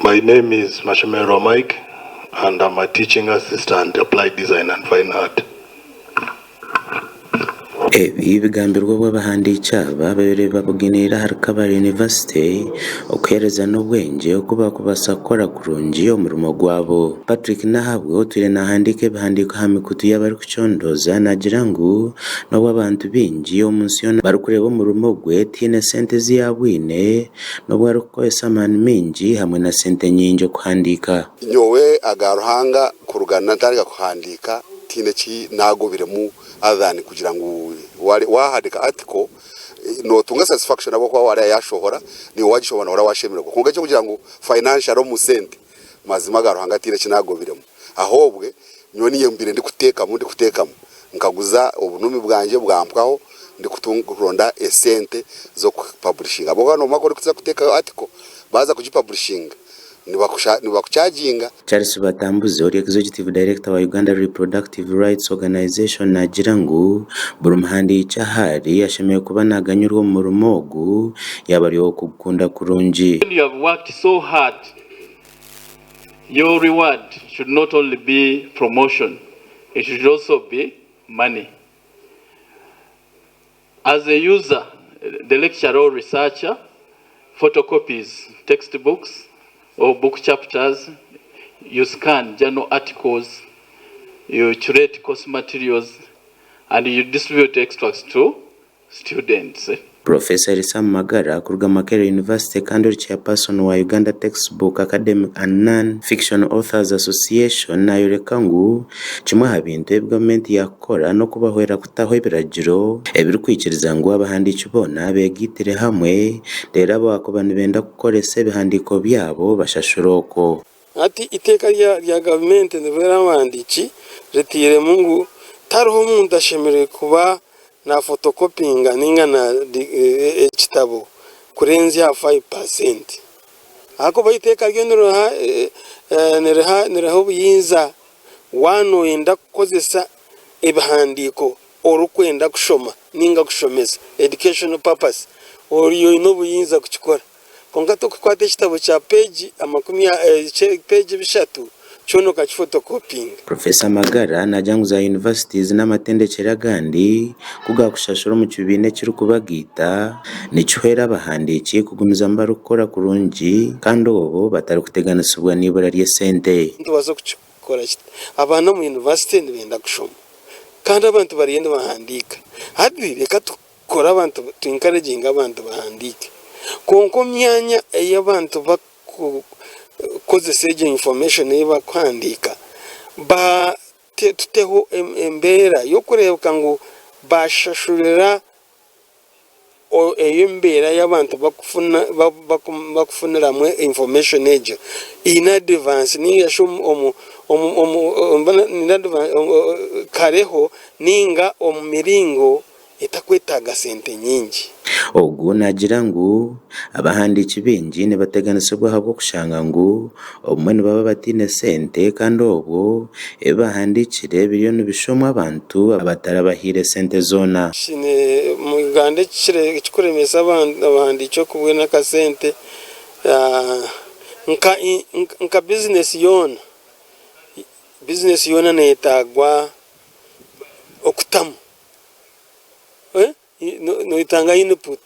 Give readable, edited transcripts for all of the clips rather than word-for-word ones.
My name is Mashemererwa Mike and I'm a teaching assistant applied design and fine art. Ebi bigambirwe obu abahandiiki aba babaire babuganiire ahari Kabale University okuheereza n'obwengye oku baakubaasa kukora kurungi omurimo gwabo. Patrick Nahabwe otwire naahandiika ebihandiiko aha mikutu y'abarikucondooza naagira ngu n'obu abantu baingi omu nsi yoona barikureeba omurimo gwe tihaine sente ezi yaabwine n'obu arikukoresa amaani maingi hamwe na sente nyingi okuhandiika. Nyowe aga Ruhanga kuruga natandika kuhandiika tihaine eki naagobiremu other than kugira ngu waahandiika article nootunga satisfaction ahabw'okuba waareeba yaashohora naiwe waagishoma noohurira waashemererwa kwonka eky'okugira ngu financially omu sente mazima aga Ruhanga tihaine eki naagobiremu ahobwe nyowe niinye mbaire ndikuteekamu ndikuteekamu nkaguza obunumi bwangye bwampwaho ndikuronda esente z'okupaburishinga ahabw'okuba noomanya ku orikuza kuteekaho article baaza kugipaburishinga nibakucharginga. Charles Batambuze ori Executive Director wa Uganda Reproductive Rights Organization naagira ngu buri muhandiiki ahu ari ashemereire kuba naaganyurwa omu murimo ogu yaaba ari ow'okugukunda kurungi. When you have worked so hard, your reward should not only be promotion, it should also be money. As a user, the lecturer or researcher photocopies textbooks or book chapters, you scan journal articles, you curate course materials and you distribute extracts to students. Purofesa Elisa Magara kuruga Makerere University kandi ori Chairperson wa Uganda Textbook Academic and Non Fiction Authors Association nayoreka ngu kimwe aha bintu ebi gavumenti yakukora n'okubahwera kutaho ebiragiro ebirikwikiriza ngu abahandiiki boona begaitire hamwe reero abakuba nibenda kukoresa ebihandiiko byabo bashashure okwo. Hati eiteeka rya gavumenti niribeera abahandiiki ritairemu ngu tihariho omuntu ashemereire kuba na fotokopinga ninga na ekitabo kurenzya aha 5%. Ahakuba eiteeka ryo niriha obuyinza waaba noyenda kukozesa ebihandiiko orikwenda kushoma ninga kushomesa, educational purpose, ori oine obuyinza kukikora. Kwonka tokukwata ekitabo kya peegi peegi bishatu kyona okakifotokopinga. Professor Magara naagira ngu za universities n'amatendekyero agandi ku gaakushashura omu kibiina ekirikubagaita, nikihwera abahandiiki kugumizamu barikukora kurungi kandi obwo batarikuteganisibwa n'eibura ry'esente. Nitubaasa kukikora kita? Abaana omu yunivasite nibenda kushoma kandi abantu bariyo nibahandiika. Hati reka Kora abantu tu encouraginge abantu bahandiike kwonka omu myanya ei abantu bakukozesa egyo information ei bakuhandiika tuteho embeera y'okureebeka ngu bashashurira eyo embeera ei abantu bakufuniramu information egyo in advance ninga shi kareho ninga omu miringo etakwetaaga sente nyingi. Ogu naagira ngu abahandiiki baingi nibateganisibwa ahabw'okushanga ngu obumwe nibaba bataine sente kandi obwo ebi bahandiikire biriyo nibishomwa abantu abatarabahaire sente zoona. Omu Uganda ekikuremesa abahandiiki okubwena akasente nka bizinesi yoona, bizinesi yoona neyetagwa okutamu. Noyetanga input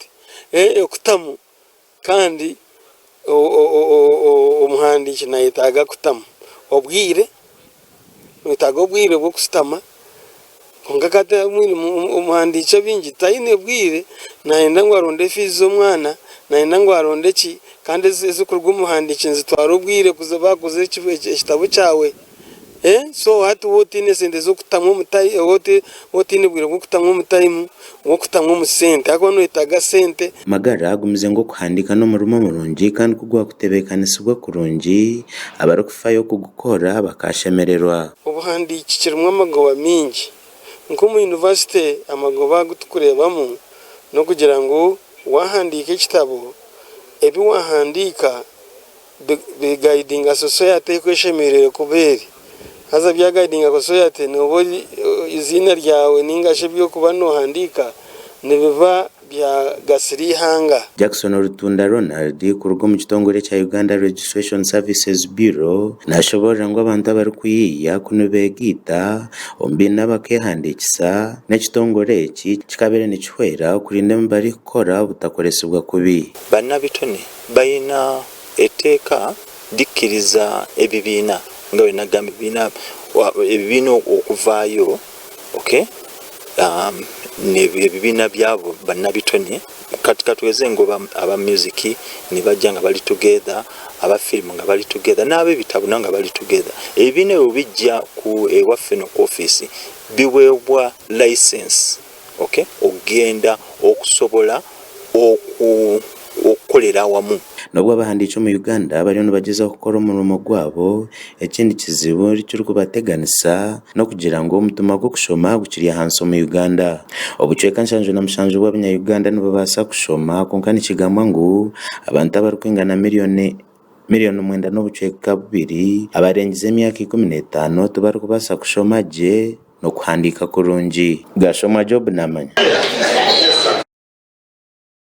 okutamu kandi omuhandiiki nayetaaga kutamu obwire, noyetaaga obwire bw'okushutama kwonka hati omuhandiiki abaingi taine bwire nayenda ngu aronde fiizi z'omwana, nayenda ngu aronde ki kandi ezirikuruga omu buhandiiki nizitwara obwire bakuza ekitabo kyawe. So hati waaba otaine sente z'okutamu omu time, waaba otaine bwire bw'okutamu omu time, bw'okutamu omu sente ahakuba noyetaaga sente. Magara agumize ngu okuhandiika n'omurimo murungi kandi ku gwakutebeekanisibwa kurungi, abarikufayo kugukora bakaashemererwa. Obuhandiiki kirimu amagoba maingi. Nk'omu yunivasite amagoba agu turikureebamu n'okugira ngu waahandiika ekitabo, ebi waahandiika Bigayidinga sosoyate oku eshemereire kuba eri. Haza byagayidinga sosoyate nooba ori eiziina ryawe ninga shi ebi orikuba noohandiika nibiba. Byagasira eihanga. Jackson Rutunda Ronald kuruga omu kitongore ekya Uganda Registration Services Bureau nashoboorora ngu abantu abarikuyiiya ku nibeegaita omu biina bakeehandiikisa n'ekitongore eki kikabaire nikihwera okurinda ebi barikukora obutakoresibwa kubi. Bannabitone baina etteeka likkiriza ebibiina nga bwe nagambye ebibiina ebibiina okuvaayo okay ebibiina byabo bannabitone kati katugeze ngu aba music nibajja nga bali together, aba film nga bali together n'abebitabo nabo nga bali together. Ebibiina ebyo bijja ku ewaffe eno ku office biweebwa license okay okugenda okusobola oku okukolera awamu. N'obu abahandiiki omu Uganda bariyo nibagyezaho kukora omurimo gwabo, ekindi kizibu ekirikubateganisa n'okugira ngu omutima gw'okushoma gukiri ahansi omu Uganda. Obucweka 77 bw'abanya-Uganda nibabaasa kushoma kwonka nikigambwa ngu abantu abarikwingana miriyoni miriyoni mwenda n'obucweka bubiri abarengize emyaka 15 tibarikubaasa kushoma gye n'okuhandiika kurungi. Gashomwa Job Namanya.